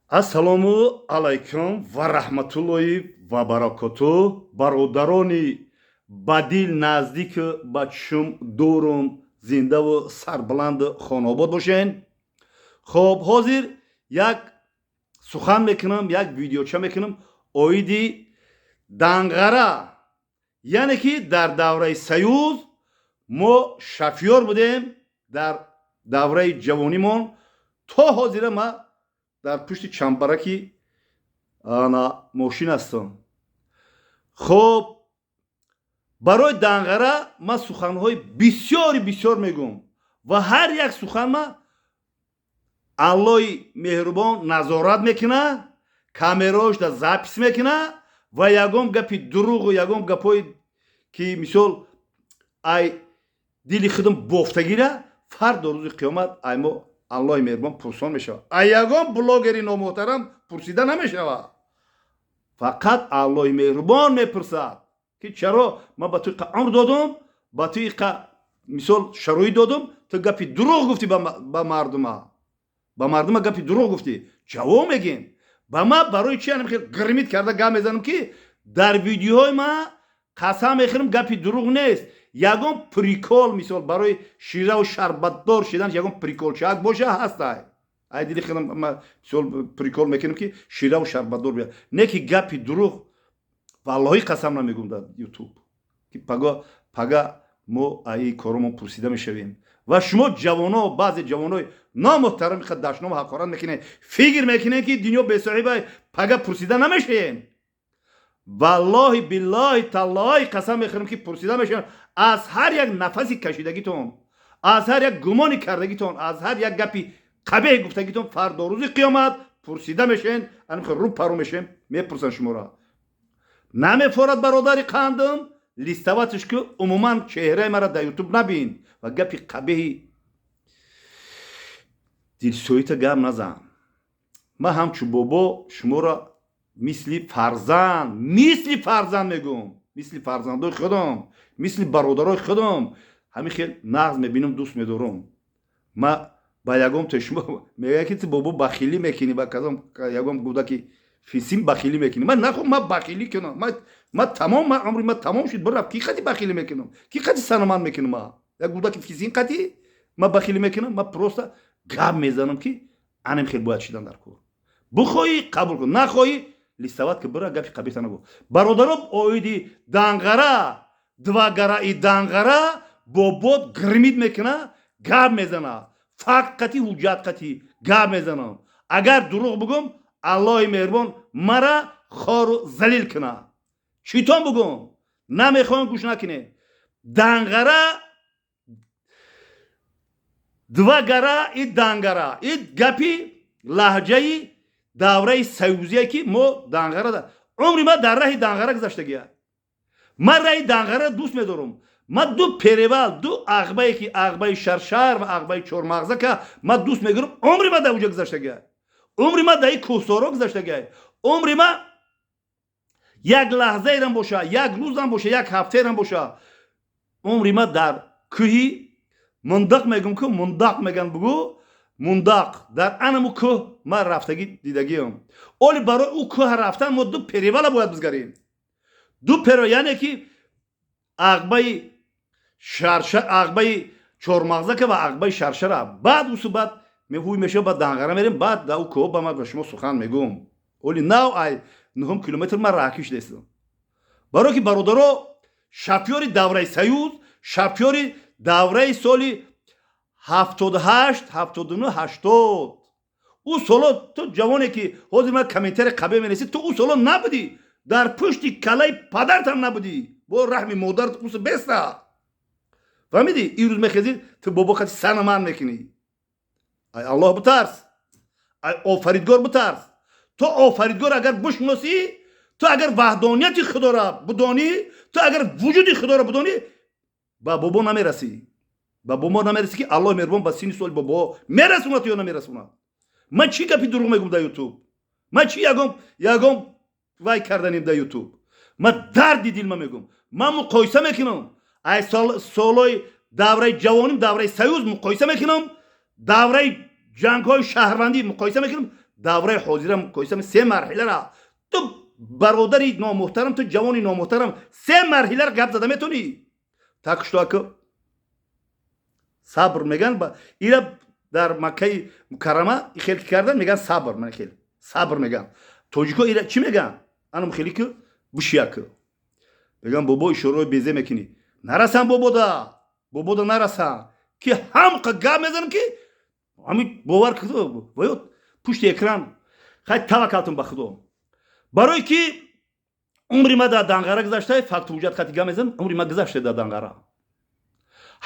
Ассалому алайкум ва раҳматуллоҳи ва баракоту, бародарони ба дил наздик, ба чашм дурум, зиндаву сарбаланду хонобод бошен. Хоб, ҳозир як сухан мекунам, як видеоча мекунам оиди Данғара. Яъне ки дар давраи Союз мо шофёр будем. Дар давраи ҷавонимон то ҳозира ма дар пушти чамбараки ана мошин ҳастам. Хоб, барои Данғара ман суханҳои бисёри бисёр мегӯм ва ҳар як сухан ма Аллои меҳрубон назорат мекуна, камераошда запись мекуна ва ягон гапи дуруғу ягон гапҳое ки, мисол, ай дили худам бофтагира, фардо рӯзи қиёмат ай мо Аллоҳи меҳрубон пурсон мешавад. А ягон блогери номуҳтарам пурсида намешавад, фақат Аллоҳи меҳрубон мепурсад, ки чаро ман ба ту иқа умр додум, ба ту иқа, мисол, шароит додум, ту гапи дурӯғ гуфтӣ ба мардума, ба мардума гапи дурӯғ гуфтӣ. Ҷавоб мегем. Ба ма барои чи анам хел гирмид карда гап мезанам, ки дар видеоҳои ма, қасам мехӯрам, гапи дурӯғ нест. Ягон прикол, мисол, барои шираву шарбатдор шидан ягон приколчаак боша, ҳастай, ай дили хелам мисол прикол мекунем, ки шираву шарбатдор бия. Не ки гапи дурӯғ, валлоҳи қасам, намегӯм дар Ютуб, ки пага пага мо аи коромон пурсида мешавем. Ва шумо ҷавоно, баъзе ҷавонои номуҳтарам, ха дашному ҳақорат мекунед, фикр мекунед, ки дунё бесоҳиба, пага пурсида намешавем. Валлоҳи, биллоҳи, таллоҳи, қасам мехӯрам, ки пурсида мешавем аз ҳар як нафаси кашидагитон, аз ҳар як гумони кардагитон, аз ҳар як гапи қабеҳ гуфтагитон. Фардо рӯзи қиёмат пурсида мешавем, рӯ паро мешавем, мепурсанд шуморо. Намефорад, бародари қандам, листаватиш ку, умуман чеҳраи мара дар Ютуб набин ва гапи қабеҳи дилсӯита гап назан. Ман ҳамчун бобо шуморо мисли фарзанд, мисли фарзанд мегӯм, мисли фарзандои худам, мисли бародарои худам ҳамин хел нағз мебинам, дӯст медорам. Ма ба ягон то шумо мегӯяд, ки ту, бобо, бахилӣ мекунӣ, ба казом ягон гуфта, фисим бахилӣ мекунӣ. Ман нахом ма бахилӣ кунам. Ма тамом, ма умри ма тамом шуд, бирафт. Ки қади бахилӣ мекунам, ки қади санаман мекунам? Ма як гуфта, фисим қади ма бахилӣ мекунам? Ма просто гап мезанам, ки анам хел бояд шидан дар кор. Бухоҳӣ, қабул кун, нахоҳӣ, листават ки бира, гапи қабиҳта нагӯ. Бародаро, оиди Данғара, два гора и Данғара, бобот гирмид мекуна, гап мезана, факт қати, ҳуҷҷат қати гап мезанам. Агар дурӯғ бугум, Аллоҳи меҳрубон мара хору залил куна. Читон бугум, намехоҳем, гӯш накунед. Данғара, два гора и Дангара, и гапи лаҳҷаи давраи союзие, ки мо Данғара, умри ма дар раҳи Данғара гузаштагия. Ман раҳи Данғара дӯст медорам. Ман ду перевал, ду ағбае, ки ағбаи Шаршар ва ағбаи Чормағзака, ман дӯст мегирам. Умри ма дар уҷа гузаштагия, умри ма дар и кӯҳсоро гузаштагия. Умри ма як лаҳзаерам боша, як рӯзам боша, як ҳафтаерам боша, умри ма дар кӯҳи Мундақ мегум, ку Мундақ меган, бугӯ Мундақ, дар анаму кӯҳ ман рафтагӣ дидагиам. Оли барои ӯ кӯҳ рафтан мо ду перевала бояд бизгарем, ду перевал, яъне ки ағбаи Шаршар, ағбаи Чормағзака ва ағбаи Шаршара. Баъд усу баъд меҳуй мешава, баъд Данғара мерем, баъд да ӯ кӯҳ ба ман ба шумо сухан мегӯм. Оли нав ай нуҳум километр ман раҳкиш дестам. Барое ки, бародаро, шофёри давраи Союз, шофёри давраи соли 78, 79, 80, ӯ соло, ту ҷавоне, ки ҳозир ман комментарий қабеҳ менависӣ, ту ӯ соло набудӣ, дар пушти калаи падартам набудӣ, бо раҳми модарт уса беста. Фаҳмидӣ? Ирӯз мехезӣ, ту, бобо, қати сана ман мекунӣ. Ай Аллоҳ битарс, ай Офаридгор битарс. Ту Офаридгор агар бишносӣ, ту агар ваҳдонияти Худоро бидонӣ, ту агар вуҷуди Худоро бидонӣ, ба бобо намерасӣ, ба бобо намерасӣ, ки Аллоҳ меҳрубон ба синни соли бобо мерасонад ё намерасонад. Ман чӣ гапи дурӯғ мегӯм дар Ютуб? Ман чӣ ягон вай карданем дар Ютуб? Ман дарди дилма мегӯм. Ман муқоиса мекунам, ай солои давраи ҷавоним, давраи Союз муқоиса мекунам, давраи ҷангҳои шаҳрвандӣ муқоиса мекунам. Давраи ҳозира муқоиса, се марҳилара. Ту, бародари номуҳтарам, ту, ҷавони номуҳтарам, се марҳилара гап зада метавонӣ? Так что, ака, сабр меган. Ира дар Маккаи Мукаррама хел кардан меган, сабр. Мана, хел сабр меган тоҷико. Ира чӣ меган? Анам хеле ки бушияк меган. Бобо, ишораҳои безе мекунӣ, нарасан бобода, бобода нарасан, ки ҳамқа гап мезанам, ки ҳами бовар ваё пушти экран. Хай, таваккалтун ба Худо, барое ки умри ма дар Данғара гузашта. Факту ҳуҷҷат хати гап мезанам. Умри ма гузашта дар Данғара,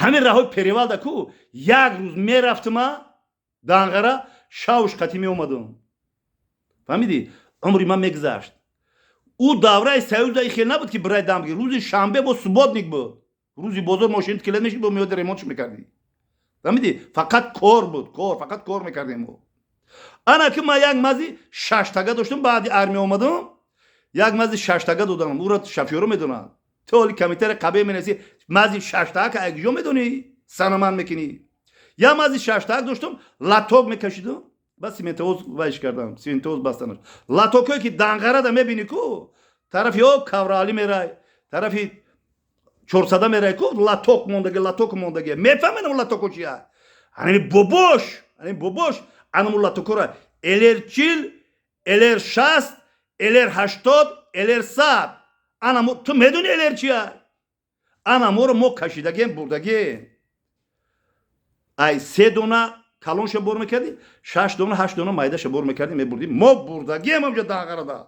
ҳамин раҳои перевалда ку. Як рӯз мерафтима Данғара, шавш қати меомадам, фаҳмидӣ? Умри ман мегузашт. Ӯ давраи Союза хел набуд, ки бирай дам гир. Рӯзи шанбе бо субботник буд, рӯзи бозор мошин келет мешид, бо меоди ремонтш мекардӣ, фаҳмидӣ? Фақат кор буд, кор, фақат кор мекардем мо. Ана ки ман як мази шаштага доштам. Баъди армия омадам, як мази шаштага додам. Ӯро шофёро медонад. Ту ҳоли комментарий қабе менависӣ: мази шаштаак якҷо медонӣ, санаман мекунӣ. Як мази шаштаак доштам, лоток мекашидам. Ба цементовоз вайш кардам, цементовоз бастанаш. Лотокое ки Данғарада мебинӣ ку, тарафи о Кавраалӣ мерай, тарафи Чорсада мерай ку, лоток мондаги, лоток мондаги. Мефаҳмедам лотоко чия. Анами бобош, анами бобош анаму лотокора ЛР 40, ЛР 60, ЛР 80, ЛР 100. Анамо ту медони ЛР чия? Анаморо мо кашидагем, бурдагем. Ай се дона калонша бор мекардӣ, шаш дона, ҳашт дона майдаша бор мекардӣ, мебурдӣ. Мо бурдагем ҳамҷо Данғарада.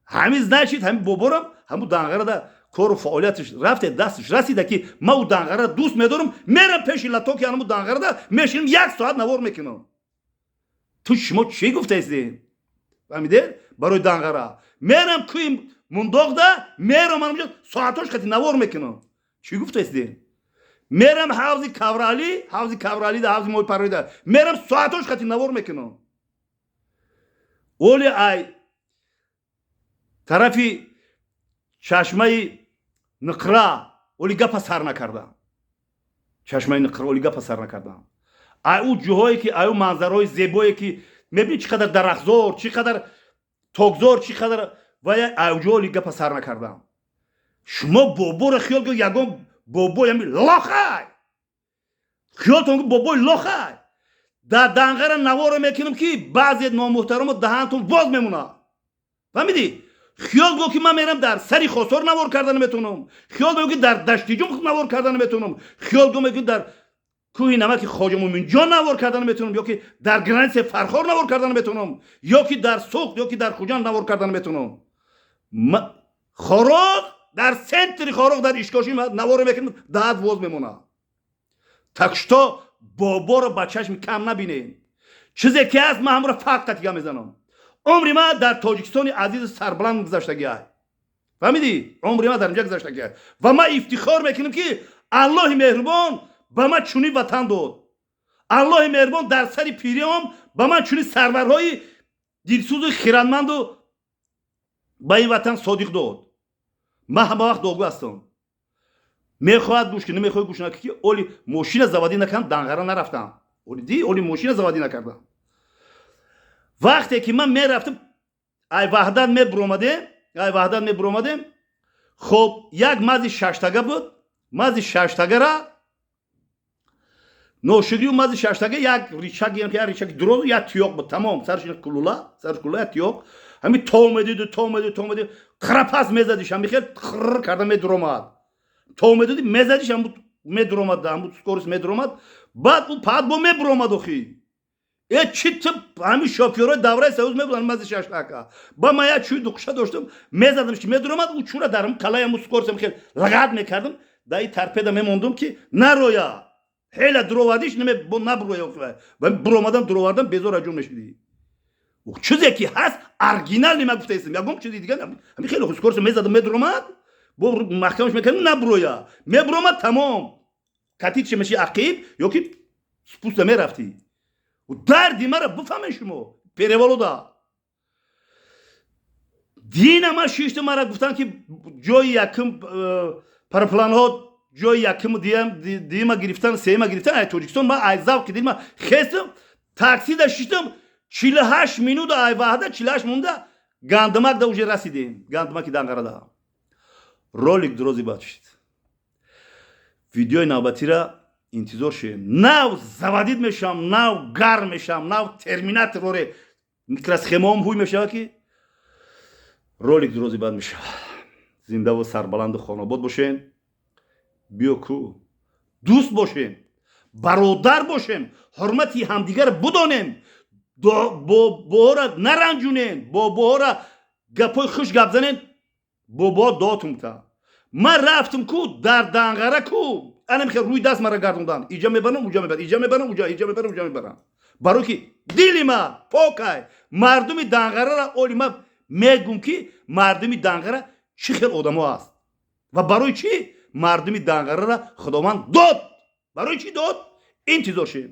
Ҳамин, значит, ҳамин боборам ҳаму Данғарада кору фаъолияташ рафте, дасташ расида, ки ма ӯ Данғарада дӯст медорам. Мерам пеши лотоки анаму Данғарада мешинам, як соат навор мекунам. Ту, шумо чӣ гуфтаистед? Фаҳмидед? Барои Данғара мерам, кӯи Мундоғда мерам, анамҷо соатош қати навор мекунам. Чӣ гуфтаистед? Мерам ҳавзи Кавралӣ, ҳавзи Кавралида, ҳавзи моҳипарварида мерам, соатош қати навор мекунам. Оли ай тарафи чашмаи Ниқра оли гапа сар накардам. Чашмаи Ниқра оли гапа сар накардам. Ай ӯ ҷоҳое ки, ай ӯ манзараҳои зебое ки мебинӣ, чӣ қадар дарахтзор, чӣ қадар токзор, чӣ қадар вай, ай ӯ ҷо оли гапа сар накардам. Шумо боборо хиёл ки ягон бобой ами лохай, хиёлтон ки бобой лохай. Дар Данғара наворо мекунам, ки баъзе номуҳтарамо даҳантон боз мемонад, фаҳмидӣ? Хиёл го ки ман мерам дар сари Хосор навор карда наметавонам. Хиёл мегӯ ки дар Даштиҷум навор карда наметавонам. Хиёл го мегӯ дар кӯҳи намаки Хоҷа Муминҷон навор карда наметавонам, ё ки дар границаи Фархор навор карда наметавонам, ё ки дар Суғд, ё ки дар Хуҷанд навор карда наметавонам. Хороғ, дар центри Хороғ, дар Ишкошим наворо мекунам, даҳат воз мемонад. Так что боборо ба чашми кам набинем. Чизе ки ҳаст, ман ҳамро фақат қатига мезанам. Умри ман дар Тоҷикистони азизу сарбаланд гузаштагиай, фаҳмидӣ? Умри ман дар инҷа гузаштагиай ва ман ифтихор мекунам, ки Аллоҳи меҳрубон ба ман чунин ватан дод. Аллоҳи меҳрубон дар сари пириам ба ман чунин сарварҳои дилсӯзу хиратманду ба ин ватан содиқ дод. Ман ҳама вақт догӯ ҳастам. Мехоҳад гӯш ки, намехоҳад гӯш накӣ, ки оли мошина заводить накардам, Данғара нарафтам. Оли ди, оли мошина заводить накардам. Вақте ки ман мерафтам, ай Ваҳдат мебуромадем, ай Ваҳдат мебуромадем. Хоб, як мази шаштага буд. Мази шаштагара ношигрию мази шаштага як рычаг, як рычаги дурозу, як тиёқ буд, тамом. Сарш кулула, сарш кулула, як тиёқ. Ҳами то медиду, то медиду, то медиду, қирапас мезадиш, ҳами хел қир карда медуромад. То медоди, мезадиш, ҳаму медуромад, ҳаму скорость медуромад. Баъд ӯ паат бо мебуромад. Охи, э, чи ту, ҳами шофёрои давраи Союз мебуданд мази шаштака. Ба ман як чӯи дуқша доштам, мезадам, ки медуромад. Ӯ чӯра дар калаи ҳаму скорость хел лагат мекардам, дар и торпеда мемондум, ки нароя. Хеле дуровардиш, бо набуроя. Буромадан, дуровардан безор аҷон мешудӣ. Чизе ки ҳаст, оригинал нима гуфтаистам, ягон чизи дигар. Ҳами хеле скорость мезадам, медуромад, бо маҳкамаш мекардам, набуроя. Мебуромад, тамом, катитше меши ақиб ё ки спуста мерафтӣ. Дарди мара бифаҳмен шумо. Перевалода дина ман шишта, мара гуфтанд, ки ҷои якум парапланҳо ҷои якуму дуюма гирифтан, сеюма гирифтан ай Тоҷикистон. Ман ай завқи дилма хестам, таксида шиштам. 48 минута, ай Ваҳдат 48 минута Гандумак да уже расидем, Гандумаки Данғарада. Ролик дурози бад шид. Видеои навбатира интизор шем. Нав заводить мешавам, нав гарм мешавам, нав терминатор оре микросхемаом ҳуй мешавад, ки ролик дурози бад мешавад. Зиндаву сарбаланду хонобод бошен. Биё ку, дӯст бошем, бародар бошем, ҳурмати ҳамдигар будонем, бобоҳора наранҷунем, бобоҳора гапҳои хуш гап занем. Бобоҳо дотумта. Ман рафтум ку дар Данғара ку, анамихе рӯи даст мара гардондан, иҷа мебарам, уҷа мебарам, иҷа мебарам, уҷа, иҷа мебарам, уҷа мебарам, барои ки дили ма покай. Мардуми Данғарара оли ма мегум, ки мардуми Данғара чӣ хел одамо аст ва барои чӣ мардуми Данғарара Худованд дод, барои чӣ дод. Интизор шем.